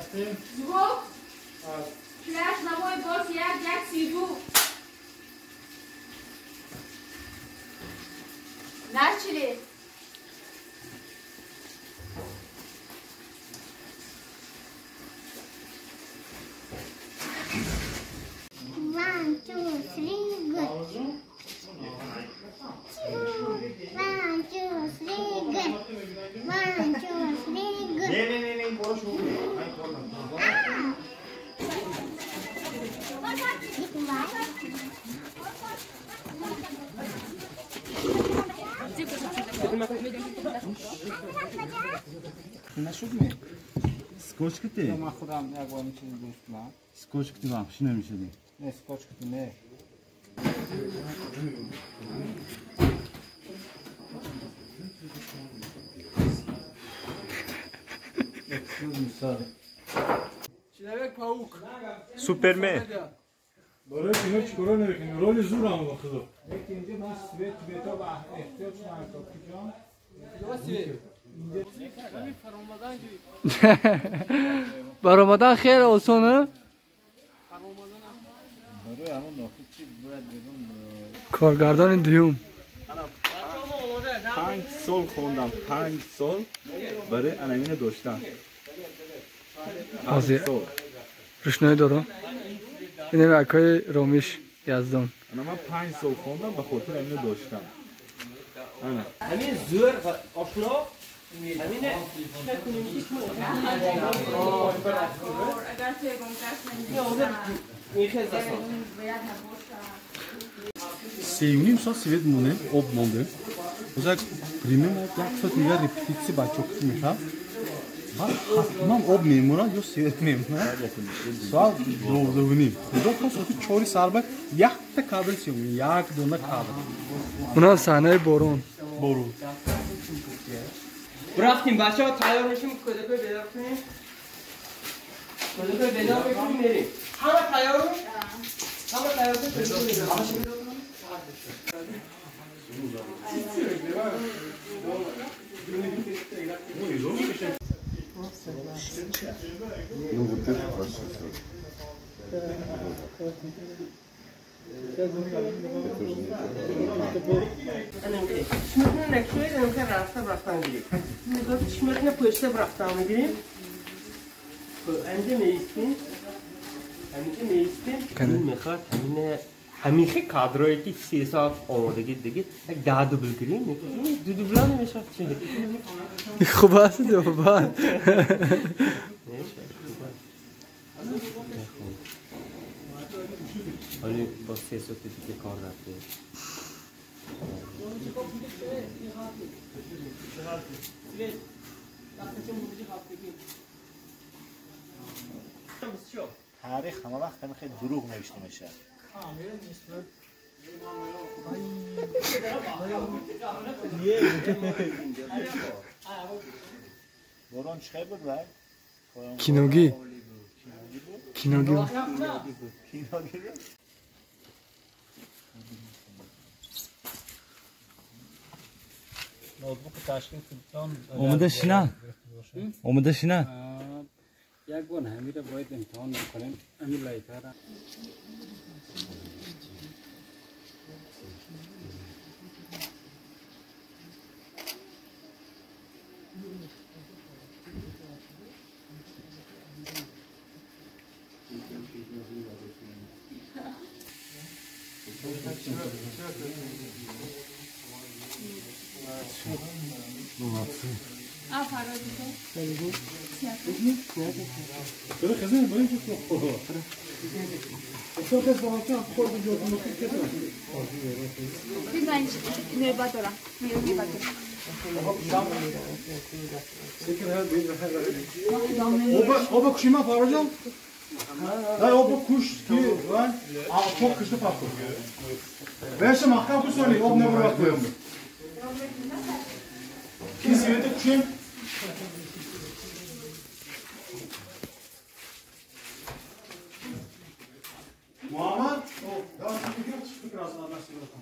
ҳастем. Звук. Флеш навои боз 1 1 32. Начали. One, two, three, go. One, two, three, go. One, two, three, go. Не, не, не, не, прошу. نشد می اسکوچ کتی من خودم یک بار می‌چینم دوست من اسکوچ کتی بخشی نمی‌شدی نه اسکوچ کتی نه سوپرمن برای اینا چیکارا نمی‌کنی رول زور هم با خدا یک اینجا من سویت بتا با احتیاج ندارم کجا برآمدن خیلی آسانه. کارگردان دیوم 5 سال خوندم 5 سال برای انمین داشتن حاضر روشنایی دارم اینم اکای رامیش یزدان انا من 5 سال خوندم به خاطر امینو داشتم. همین زور آشنا همینه 3.5 соат свет монем, об мондем. Боз як примем об, як соат дигар репетитсия бачаҳо кути мешавад. Баъд ҳатман об мемонад ё свет мемонад. Соат 12:30. Худо хост соати 4 сарбак якта кадр съём, як дона кадр. Унам саҳнаи борон. Борон. рафтим бачаҳо тайёр мешим, кӯдакои бедор кунем. Кӯдакои бедор мекунем, мерем. Ҳама тайёр? Ҳама тайёр кунем. Ну вот это просто. Это уже не то. ҳамихи кадрое ки 3 соат омодагӣ диги як 10 дубл гирем, ду дубла намешавад чи? Хуб аст ё бад? ҳоли бо 3 соати дига кор рафтем. таърих ҳама вақт ҳамин хеле дурӯғ навишта мешавад. Борон чӣ буд вай? Киногӣ. Киногӣ. Киногӣ. ноутбук ташкил кунтон омода шина. омода шина. як бор ҳамира бояд имтиҳон кунем. Ҳамин лайтара. Оба кушима Фарожон? Да, оба куш ки вай çok kışlı patlı. Beşe mahkam kusoli об не бурат коем. Ки свете кушим? Muhammad, о, да, ты играешь прекрасно, одна секунда.